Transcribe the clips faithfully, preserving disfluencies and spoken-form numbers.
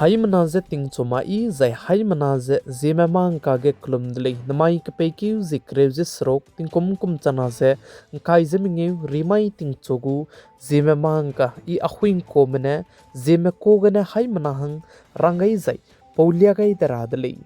Haimena ze tingchu ma i zai haimena ze Zeme mâ ngka ge kelum de lei. Namai kepeikeu ze kereu ze seruk tingkum kum chana ze ngkai ze mengeu rimai tingchu gu Zeme mâ ngka i Ahui Ngkuame ne Zeme ka gene haimena hang rang gai zai pau lia gai de ra de lei.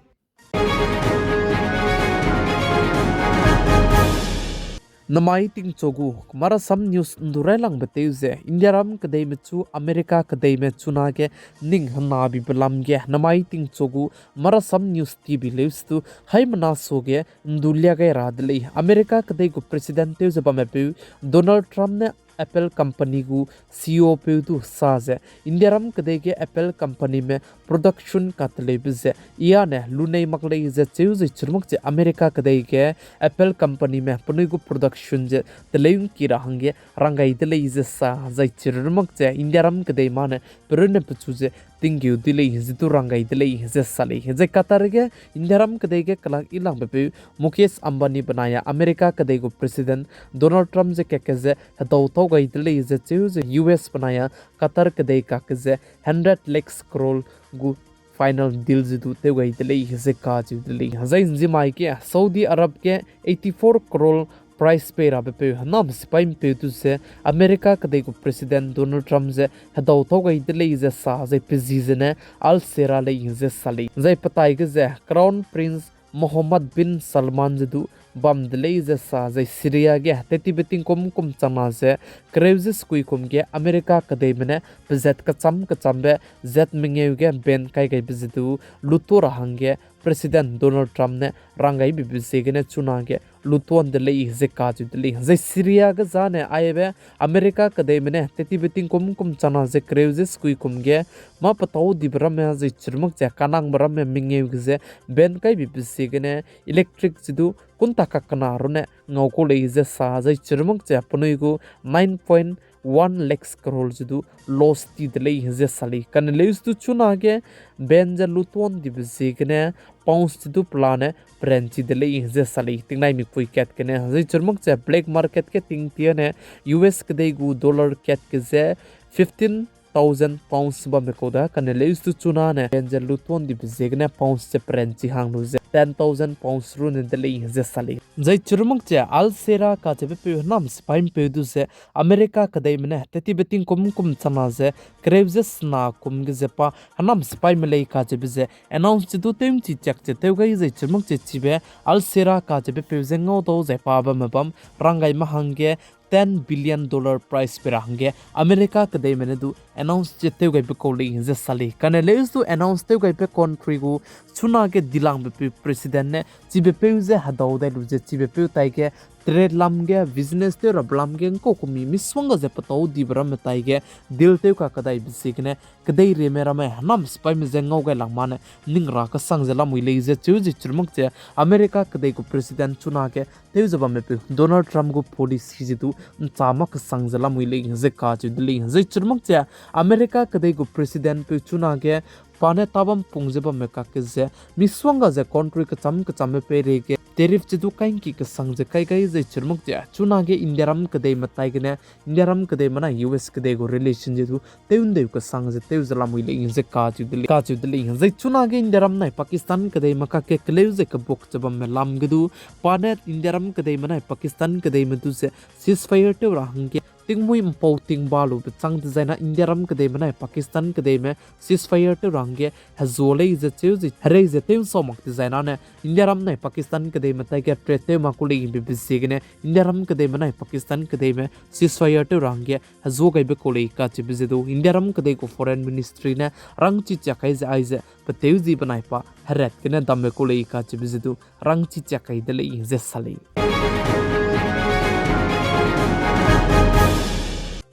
Namai tingchu gu Marasam News ndu railangbe tew ze, Indiaram kedeime chu America kedeime chunage ning henabibe lam ge namai tingchu gu Marasam News T V leustu haimena suage ndu lia gai ra de lei. America kedei gu President tew ze bamme peu Donald Trump ne Apple Company gu C E O peu du sa ze, Indiaram kedei ge Apple Companyme production kateleube ze ia ne lunei mak lei ze cheu ze chirmak che America kedei ge Apple Companyme penui gu production ze teleu ngki ra hangge rang gai de lei ze sa zai chirmak che Indiaram kedei mâ ne perunne pechu ze tinggeu di lei ze du rang gai de lei ze sa lei. Zai Qatar ge Indiaram kedei ge kelak i langbe peu Mukesh Ambani benai a America kedei gu President Donald Trump ze kak ke ze hedau tau gai de lei ze cheu ze U S benai a Qatar kedei kak ke ze hundred lakhs crore gu final deal ze du tew gai de lei ze kacheu de lei. Zai nzimai ge Saudi Arab ge eighty four crore prize pei rabe peu henam sipai mpeu du ze America kedei gu President Donald Trump ze hedau tau gai de lei ze sa zai pe zi zene Al Sera lei ze sa lei. Zai petai ge ze Crown Prince Mohammed bin Salman ze du bam de lei ze sa zai Syria ge tetibe tingkum kum chana ze kereu ze sekui kum ge America kedeime ne pezat kecham kechambe zat mengeu ge ban kai gaibe ze du lutua ra hangge President Donald Trump ne rang gaibe ziegene chunage lutuan de lei ze kacheu de lei. Zai Syria ge zane aibe America kedeime ne tetibe tingkum kum chana ze kereu ze sekui kum ge mâ petau dibe ramme zai chirmak che kanangbe ramme mengeu ge ze ban kaibe ziegene electric ze du kunta kak kena runne ngau kau lei ze sa zai chirmak che penui gu nine point one lakhs crore ze du loss ti de lei ze sa lei. Kane leus du chunage ban ze lutuan dibe ziegene pounds ze du pelane peranchi de lei ze sa lei. Tingnaimik pui kat gene zai chirmak che black market ge tingtiane U S kedei gu dollar kat ke ze fifteen thousand pounds bambe kau da kane leus du chunane ban ze lutuan dibe ziegene pounds ze peranchi hang lu ze ten thousand pounds runne de lei ze sa lei. Zai chirmak che Al Sera kacheube peu henam sipai mpeu du ze America kedeime ne tetibe tingkum kum chana ze kereu ze sena kum ge ze pa henam sipaime lei kacheube ze announce ze du tew nchi chak ze tew gai zai chirmak che chibe Al Sera kacheube peu ze ngau dau zai pa bamme bam rang gai ma hangge ten billion dollar prize pei ra hangge America kedeime ne du announce ze tew gaibe kau lei ze sa lei. Kane leus du announce tew gaibe country gu chunage dilangbe peu President ne chibe peu ze hedau dai lu ze chibe peu taige trade lam ge business tew rabe lam ge ngkau kumi misongga ze petau dibe ramme taige deal tew kakedaibe ziegene kedeirieme ramme henam sipaime ze ngau gai lang mane ning ra kesang ze lamui lei ze cheu ze chirmak che America kedei gu President chunage tew ze bamme peu Donald Trump gu policy ze du ncha mak kesang ze lamui lei ze kacheu de lei. Zai chirmak che America kedei gu President peu chunage pa ne tabam pung ze bamme kak ke ze misongga ze country kecham kechambe peireige tariff ze du kai ngki kesang ze kai gai zai chirmak che chunage Indiaram kedeime taigene Indiaram kedeime nai U S kedei gu relation ze du tew ndeu kesang ze tew ze lamui lei ze kacheu de lei, kacheu de lei. Zai chunage Indiaram nai Pakistan kedeime kak ke keleu ze kebuk ze bamme lam ge du pa ne Indiaram kedeime nai Pakistan kedeime du ze ceasefire tew ra hangge tingmui mpau tingba lube chang dezaina Indiaram kedeime nai Pakistan kedeime ceasefire tew ra hangge hezua lei ze cheu ze herei ze tew nsau mak dezaina ne Indiaram nai Pakistan kedeime taige trade tew mak ku lei be be ziegene Indiaram kedeime nai Pakistan kedeime ceasefire tew ra hangge hezua gaibe kau lei kacheube ze du Indiaram kedei gu Foreign Ministry ne rangchi chiak kai ze aize peteu zi benai pa herat gene dambe kau lei kacheube ze du rangchi chiak kai de lei ze sa lei.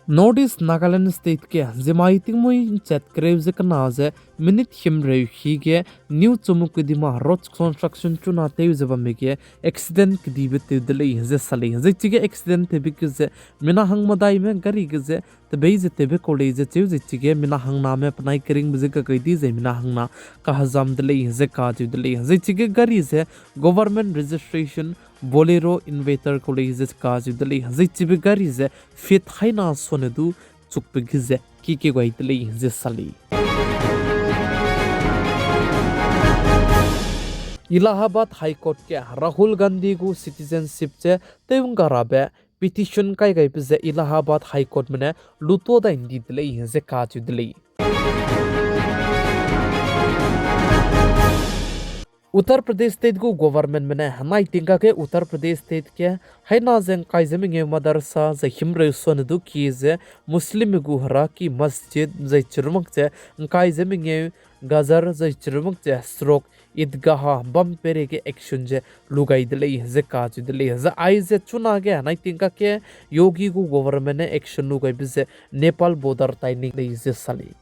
North East Nagaland State ge ziemmai tingmui nchat kereu ze kena ze minute himreu hi ge New Chumukedima road construction chuna tew ze bamme ge accident kedibe tew de lei ze sa lei. Zai chige accident tewbe ge ze mina hang medaime gari ge ze tebei ze tewbe kau lei ze cheu ze chige mina hangname penai keringbe ze kakai di ze mina hangna kahezam de lei ze kacheu de lei. Zai chige gari ze government registration Bolero Invator kau lei ze kacheu de lei. Zai chibe gari ze feet haina sone du chukbe ge ze kikeu gai de lei ze sa lei. Allahabad High Court ge Rahul Gandhi gu citizenship ze tew'ngga rabe petition kai gaibe ze Allahabad High Courtme ne lutua dai ndi de lei ze kacheu de lei. Uttar Pradesh State gu governmentme ne henai tingkage Uttar Pradesh State ge haina ze ngkai ze mengeu madrasa zai himreu suane du kie ze Muslimme gu heraki masjid zai chirumak ze ngkai ze mengeu gazar zai chirumak ze surok idgaha bam peireige action ze lu gai de lei ze kacheu de lei. Zai aize chunage henai tingkage Yogi gu government ne action lu gaibe ze Nepal border tai ning lei ze sa lei.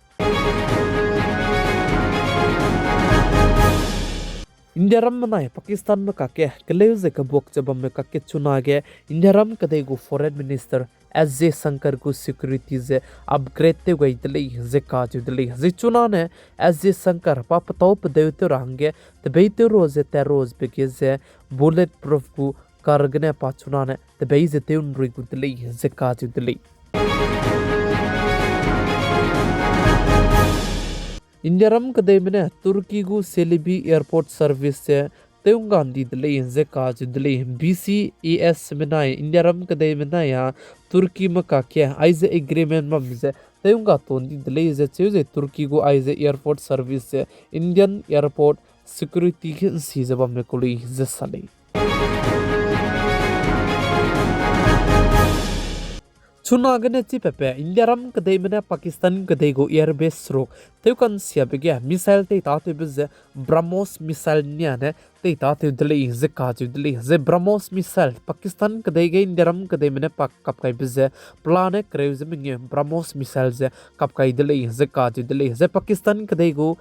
Indiaram benai Pakistanme kakge keleu ze kebuak ze bamme kakge chunage Indiaram kedei gu Foreign Minister S Jaishankar gu security ze upgrade tew gai de lei ze kacheu de lei. Zai chunane S Jaishankar pa petâu pedeu tew ra hangge tebei tew ro ze tat ro zebe ge ze bullet proof gu car gene pa chunane tebei ze tew ’nrui gu de lei ze kacheu de lei. Indiaram kedeime ne Turkey gu Silivri Airport service ze tew'ngga ndi de lei ze kacheu de lei. B C A S benai Indiaram kedeime benai a Turkeyme kakge aize agreement bam ze tew'ngga ta ndi de lei ze cheu ze Turkey gu aize airport service ze Indian airport security ge ’nsi ze bamme ku lei ze sa lei. Chunagene chipatbe Indiaram kedeime ne Pakistan kedei gu airbase seruk tewka'nsiabe ge missile teitatewbe ze BrahMos missile niane teitatew de lei ze kacheu de lei. Zai BrahMos missile Pakistan kedei ge Indiaram kedeime ne pa kap kaibe ze pelane kereu ze mengeu BrahMos missile ze kap kai de lei ze kacheu de lei. Zai Pakistan kedei gu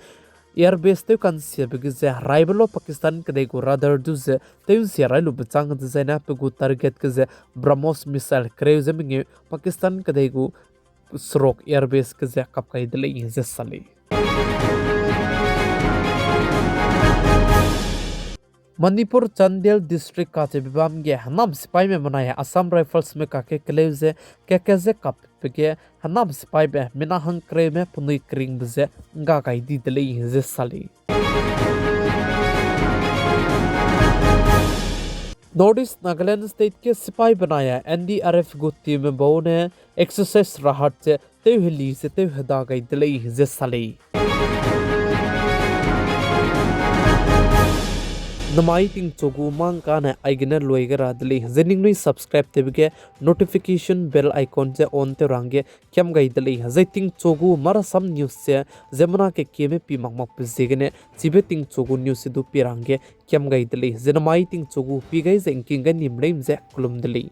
airbase tewka'nsiabe ge ze raibe lau Pakistan kedei gu radar du ze tew'nsia rai lube châng dezaine pe gu target ge ze BrahMos missile kereu ze mengeu Pakistan kedei gu seruk airbase ge ze kap kai de lei ze sa lei. Manipur Chandel District kacheube bam ge henam sipaime benai Assam Riflesme kakge keleu ze keke ze kapbe ge henam sipaibe mina hangkereume penui keringbe ze ’ngga gai di de lei ze sa lei. North East Nagaland State ge sipai benai N D R F gu teamme bau ne exercise rahat ze tewheli ze tewheda gai de lei ze sa lei. Namai tingchu gu mâ ’ngkane aigene lui gai ra de lei, ze ningnui subscribe tewbe ge notification bell icon ze on tew ra hangge kiam gai de lei, zai tingchu gu marasam news ze ziemmena kekieme pi mak makbe ziegene chibe tingchu gu news ze du pi ra hangge kiam gai de lei, ze namai tingchu gu pi gai ze ’ngking gai nim leime ze kelum de lei.